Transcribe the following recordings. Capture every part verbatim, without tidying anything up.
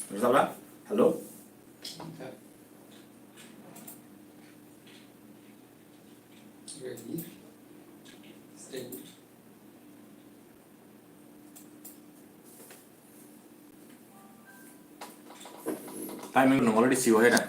Rwchapla? Hello? Timing nung already siwo hai na.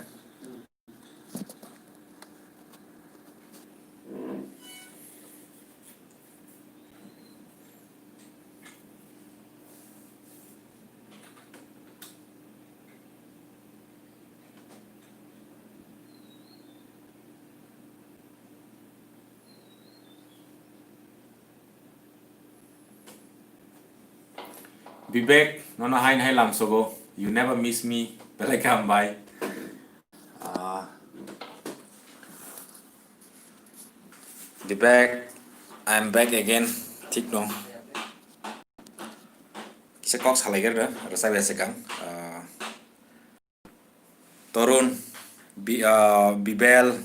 Bibek, nono hain hai lamsogo. You never miss me. Belai kaham bai. Ah. Bibek, I'm back again. Thik no. Kisa kok salai ger da, rasa biasa kang. Ah. Torun, Bi-, ah, Bibel,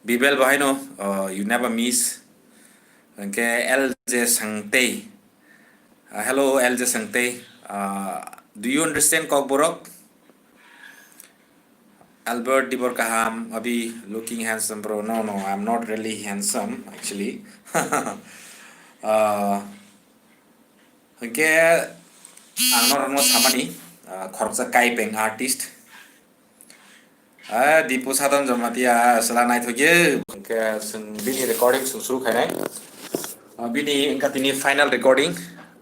Bibel bahaino, ah, you never miss. Hwnkhe L J Sangtei. Ah, hello, L J Sangtei. Ah, do you understand Kokborok? Albert Dibor Kaham, Abi looking handsome, bro. No, no, I'm not really handsome, actually. Ah, Hwnkhe ang norokno samani, ah, khoroksa kaipeng artist. Ah, Dipu Sadon Jamatia, sela naithokye. Hwnkhe chwng bini recording chwng suru khainai. Ah, bini wngkha tini final recording,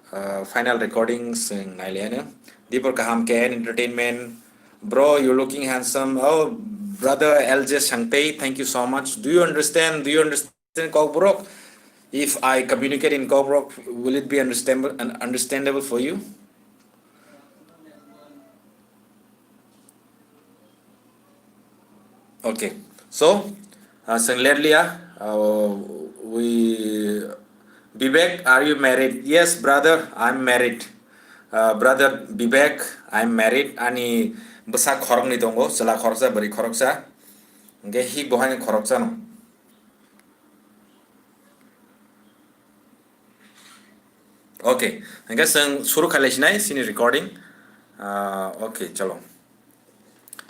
ah, final recording chwng nailaiano. Dipur Kaham K N Entertainment. Bro, you're looking handsome. Oh, brother L J Sangtei, thank you so much. Do you understand? Do you understand? In Kokborok, if I communicate in Kokborok, will it be understandable, un-, understandable for you? Okay. So, uh, chwng lerliya, uh, we, Vivek, are you married? Yes, brother, I'm married. Uh, brother Vivek, I'm married. Ani bwsa khoroknwi tongo, chwla khoroksa, bwrwi khoroksa. Hwnkhe hik bo haino khoroksano. Okay, hingke chwng suru khailai sinai sini recording. Ah, okay, chalo.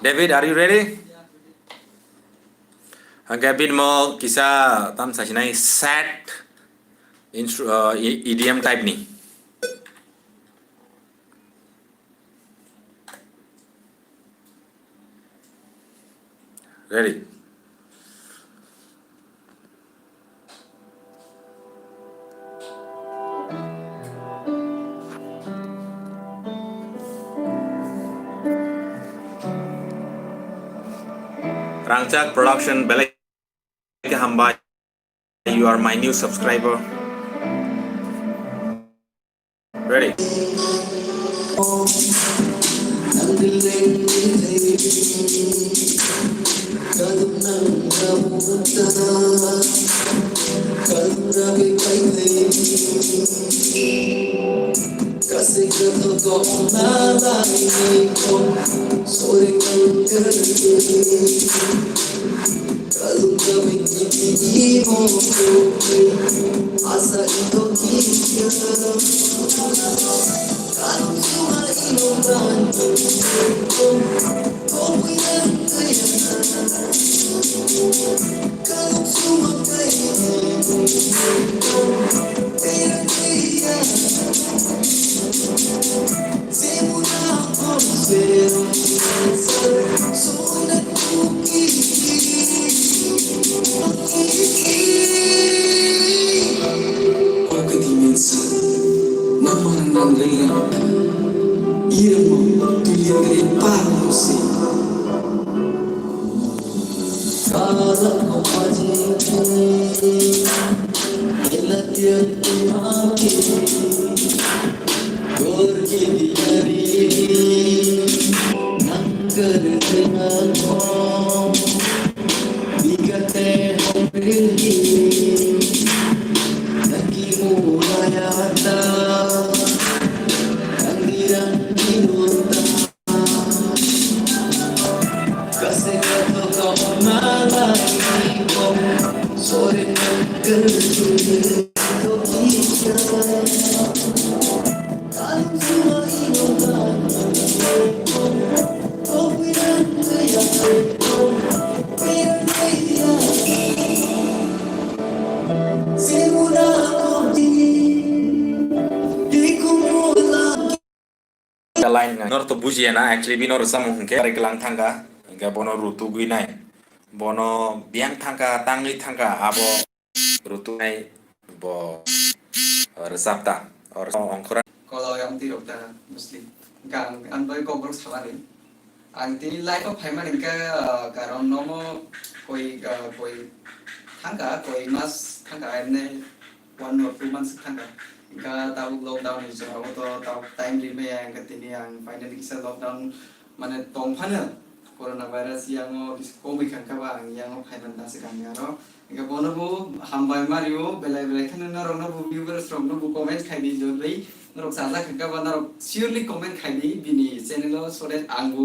David, are you ready? Hingke binmo kisa tam sa sinai sad instru-, ah, E-, E D M type ni. Ready. Rangchak Production, belai hambai. You are my new subscriber. Ready? Line nor to bujiya na, actually bino rwchapmung hwnkhe bari kwlang thangkha, hwnkhe bono rutugwi nai, bono biyang thangkha, tangwi thangkha, abo rutunai bo rwchapta, or ongkhora. Kola yang tirok ta Muslim. Gang an bai kok borok samani. Ang tini live o phaimani hwnkhe, ah, karon nomo koi, ah, koi thangkha, koi mas thangkha, emne one or two months thangkha. Hwnkhe tabuk lockdown ni jorao to tabuk time rimaya, hwnkhe tini ang finally kisa lockdown mane tongphano corona virus yango kisa komwi kha, hwnkhe ba ang yango phaimani da se kami aro. Hwnkhe bono bo hambai mario, belai belai kheno norokno bo viewers rokno bo comment khai di, jodoi norok chajak hwnkhe ba norok surely comment khai di bini channel o, so that ang bo